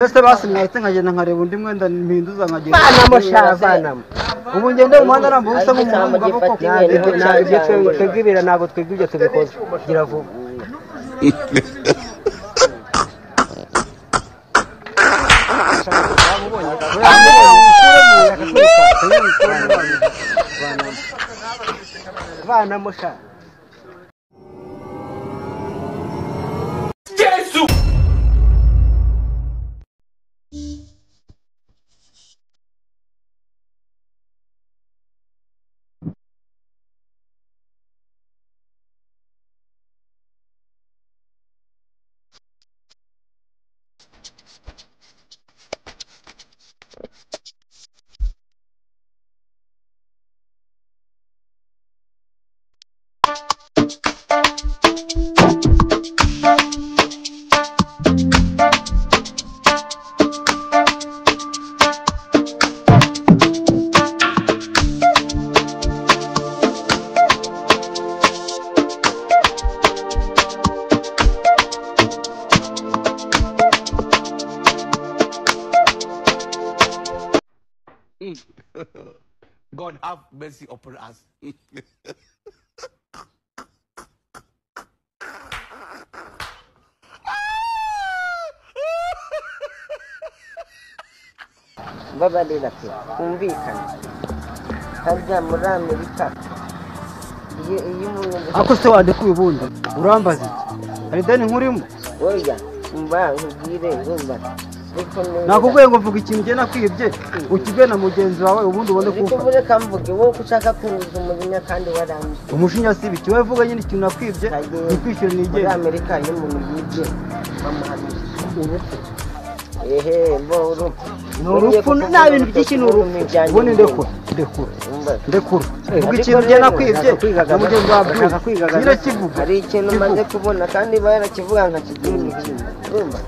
Ese basi mwahise nkagenda nkareba undi mwenda mpinduza nkagenda. Vanamo sha, vanamo. Ubu ngende mu muhanda nambaye ubusa nk'umuntu w'umugabo koko. Ntabwo ibyo twebwe ntabwo twebwe ibyo tubikoze. Gira vuba. Vanamo sha. God have mercy upon us. Mbabarira pe, twumvikane. Harya muri Amerika iyo umuntu Ako se wandekuye ubundi urambaza iki? Hari ideni nkurimo? Oya, umva nkubwire, urumva. Nakubwiye ngo mvuga ikintu njye nakwibye, ukibwe na mugenzi wawe ubundi ubone kufa. Kufa. Reka mvuge wowe ko ushaka kunguza umujinya kandi warambye. Umushinya si ibiki, wowe vuga nyine ikintu nakwibye, nikwishyure Muri nigende. Amerika iyo umuntu yibye bamuhanisha urupfu. Ehe, mbo urupfu. Ni urupfu, nta bintu byinshi ni urupfu. Ubundi ndekura, ndekura. Ndekura. Vuga ikintu njye nakwibye, na mugenzi wawe abyumve. Nyine kivuga. Hari ikintu maze kubona kandi barakivuga nkakigira imitima. Urumva?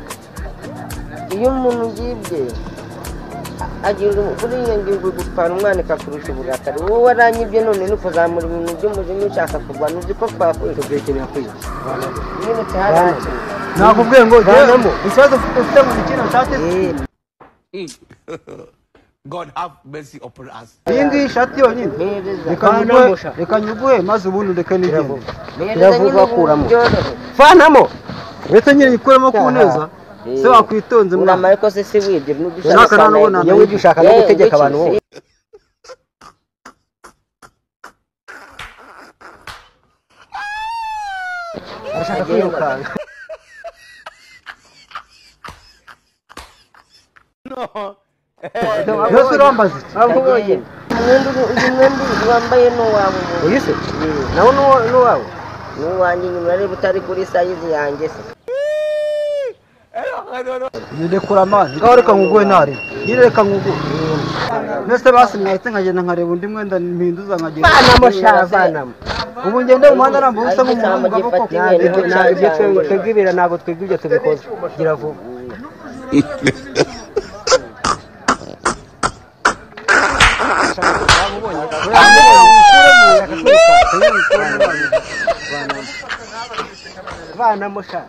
Iyo umuntu yibye agira buriya ngingo gutwara umwana ikakurusha uburakari. Wowe waranyibye none ni ukuzamura ibintu by'umujinya ushaka kurwana, uzi ko twakwiye. Nyine haracu. Nakubwiye ngo ikibazo ufite mu mikino shati. God have mercy upon us. Iyi ngiyi shati yonyine. Reka nyuguhe maze ubundi ndeke nigende. Iravuga kuramo. Vanamo. Uretse nyine yikuremo ku neza. Se wakwitonze mwana. Uramara ko se si wibye Naka nubona iyo wibye ushaka no gutegeka abantu wowe. Arashaka kwirukanka. Yose urambaza iki? Abonye. Umwenda wambaye n'uwawe. Uyu se? Nawo n'uwawe? N'uwanjye nyuma areba utari kuri size yanjye se. Ndekura amazi. Ngaho reka nkuguhe ntari. Nyine reka nkuguhe. Mbese basi mwahise nkagenda nkareba undi mwenda mpinduza nkagenda. Vanamo sha, vanamo. Ubu ngende mu muhanda nambaye ubusa nk'umuntu w'umugabo koko. Ntabwo ibyo twebwe ntabwo twebwe ibyo tubikoze. Gira vuba. Vanamo sha.